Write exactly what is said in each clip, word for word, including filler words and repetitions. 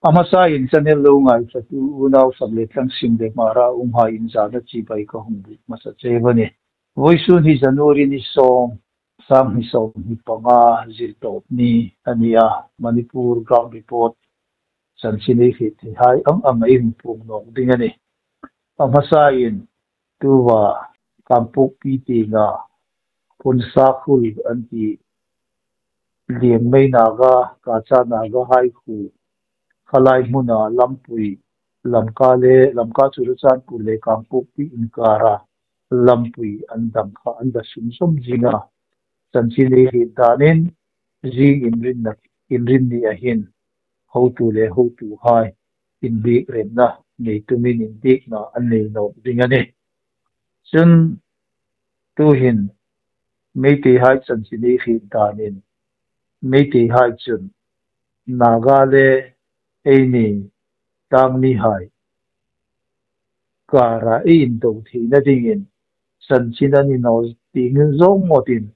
A hmasain channel lo ngaithlatu unau sak le tlang sim le Hmar-a umhai inzana chibai ka hung buk hmasa cheu a nih. Vawisun hi January ni sawm, sang hni sawm hni panga, Zirtawpni a ni a. Manipur Ground Report chanchin ei hriet theihai ang ang ei hung puong nawk ding a nih. A hmasain tuta Kangpokpi tienga Phunsakhul an ti Liangmei Naga, Kacha Nagahai khuo, khalai hmuna lampui, Lamka le, Lamka Churachandpur le Kangpokpi inkara lampui an dam kha an la sunzawm zing a. Chanchin ei hriet danin, zing Inrinni, Inrinni a hin hotu le hotuhai inbiek remna nei tumin inbiekna an nei nawk ding a nih. Chun tuhin Meiteihai chanchin ei hriet danin, Meiteihai chun Naga le eini tang mihai kara ei indo theina dingin chanchin an inhnaw ding zawng ngawtin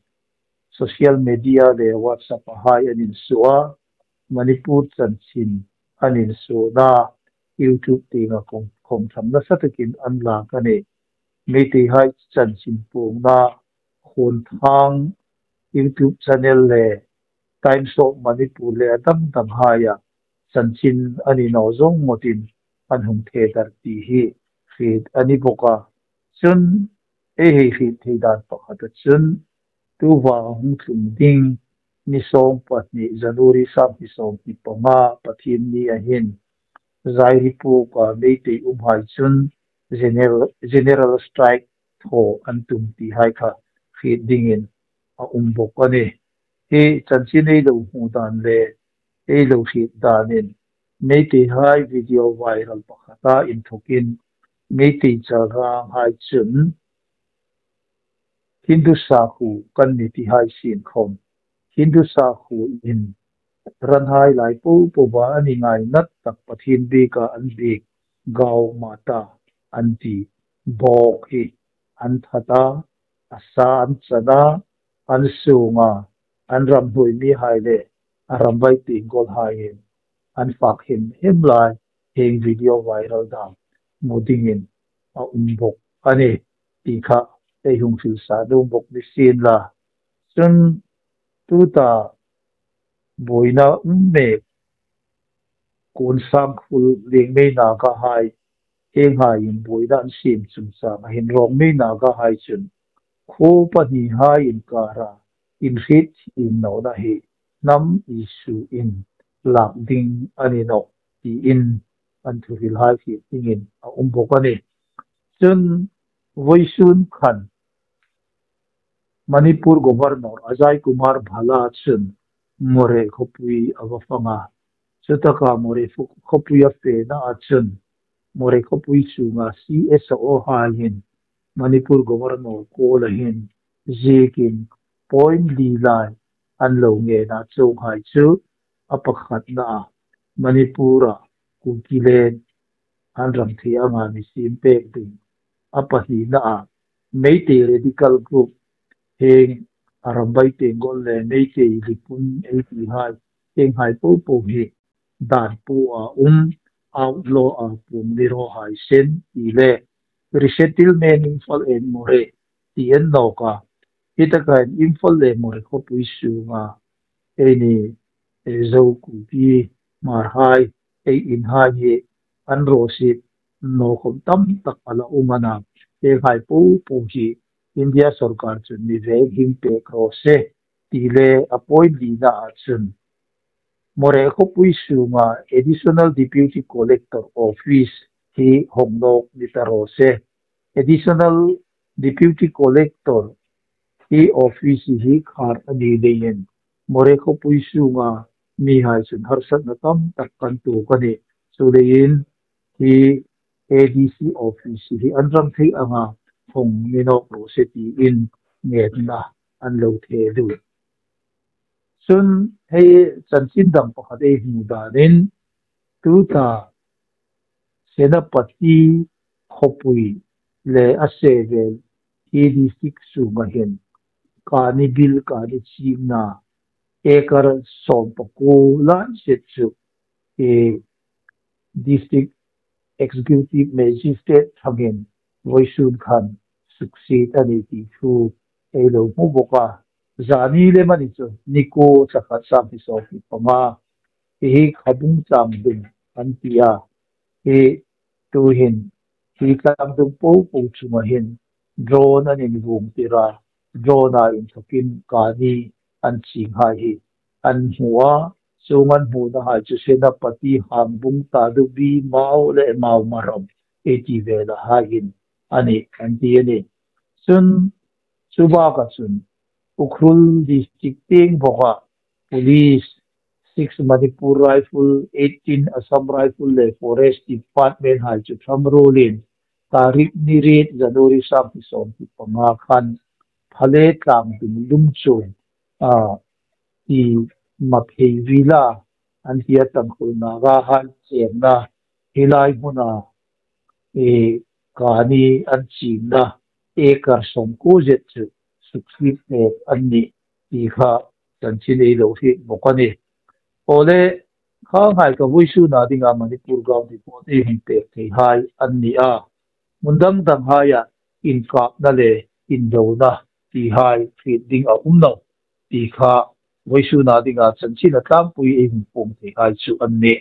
social media le WhatsApp-a hai an insuo a, Manipur chanchin an insuona YouTube tienga khawm, khawm tham nasa takin an lak a nih. Meiteihai chanchin puongna Hmunthang YouTube channel le Times of Manipur le a dang danghaia chanchin an inhnaw zawng ngawtin an hung the dar ti hi hriet a ni bawk a. Chun ei hei hriet thei dan pakhata chun tuta hung tlung ding ni sawm pahni January sang hni sawm hni panga Pathienni a hin Zairipuka Meitei umhai chun general, general strike thaw an tum tihai kha hriet dingin a um bawk a nih. Hi chanchin ei lo hmu dan le ei lo hriet danin Meiteihai video viral pakhata inthokin Meitei chalranghai chun Hindu sakhuo kan ni tihai sien khawm, Hindu sakhuo in ranhai lai popo ba an ingaina tak Pathien bieka an biek Gau Mata an ti bawk hi an that a, a sa an chan a, an sunga an ramhnuoi mihai le a ramvai tienggolhai in an fak him him lai hieng video viral dam hmu dingin a um bawk a nih ti kha ei hung hril sa nuom bawk ni sien la. Chun tuta buoina um mek Phunsakhul Liangmei Nagahai hienghai in buoina an siem chungchanga hin Rongmei Nagahai chun khuo pahnihai inkara inhrietthiem nawna hi hnam issue in lak ding a ni nawh tiin an thuhrilhai hriet dingin a um bawk a nih. Chun vawisun khan Manipur Governor Ajay Kumar Bhalla chun Moreh khawpui a va fang a. Chutaka Moreh khawpui a fena a chun Moreh khawpui chunga C S O hai hin Manipur Governor kuoma hin ziekin point li lai an lo ngen a, chuonghai chu a pakhatna a Manipur-a Kuki land an ram thei anga mi siem pek ding, a pahnina a Meitei radical group hieng a ramvai tienggol le Meitei lipun ei tihai hienghai popo hi dan pua um, outlaw a puong ni raw hai sien ti le resettlement Imphal and Moreh ti an nawk a. Hi taka hin Imphal le Moreh khawpui sunga eini, eh, Zo, Kuki, Hmarhai, ei inhai hi an raw sie naw khawm tam tak a la um a na. Hienghai popo hi India sawrkar chun mi veng him pek raw se ti le a point lina a chun Moreh khawpui sunga Additional Deputy Collector Office hi hawng nawk ni ta raw se. Additional Deputy Collector hi office hi khar a ni leiin Moreh khawpui sunga mihai chun harsatna tam tak kan tuok a nih. Chuleiin hi A D C office hi an ram thei anga hawng ni nawk raw se tiin ngenna an lo thehlut. Chun hei chanchin dang pakhat ei hmu danin tuta Senapati khawpui le a se vel hi district sunga hin kani bil, kani chimna acre sawm pakuo lai zet chu, eh, District Executive Magistrate thangin vawisun khan suksiet a ni ti thu ei lo hmu bawk a. Zani le mani chu ni kuo thla khat sangni sawmhni panga, hi hi Khabung Tlangdung an ti a. Hi tuhin hi Tlangdung po po chunga hin drone an invung tir a, drone a inthokin kani an chinghai hi an hmu a. Chuong an hmuna hai chu Senapati, Hangbung, Tadubi, Mao le Mao Marom ei ti vela hai hin a ni an ti a ni. Chun chu baka chun Ukhrul District tieng bawka Police, six Manipur Rifle, eighteen Assam Rifle le Forest Department hai chu ṭhangruolin tarik ni riet January sangni sawmhni panga khan Phale Tlangdung Lungchuong, a, i Maphei Vila an tia Tangkhul Naga han chengna hi lai hmuna, e, kani an chinna acre sawmkuo zet chu suksiet pek an ni ti kha chanchin ei lo hriet bawk a ni. Awle, khanghai kha vawisuna dinga Manipur Ground Report ei hung pek thei hai an ni a. Hmun dang dang haia inkapna le indona ti hai hriet ding a um naw ti kha vawisuna dinga chanchin a tlangpui ei hung puong thei hai chu an ni.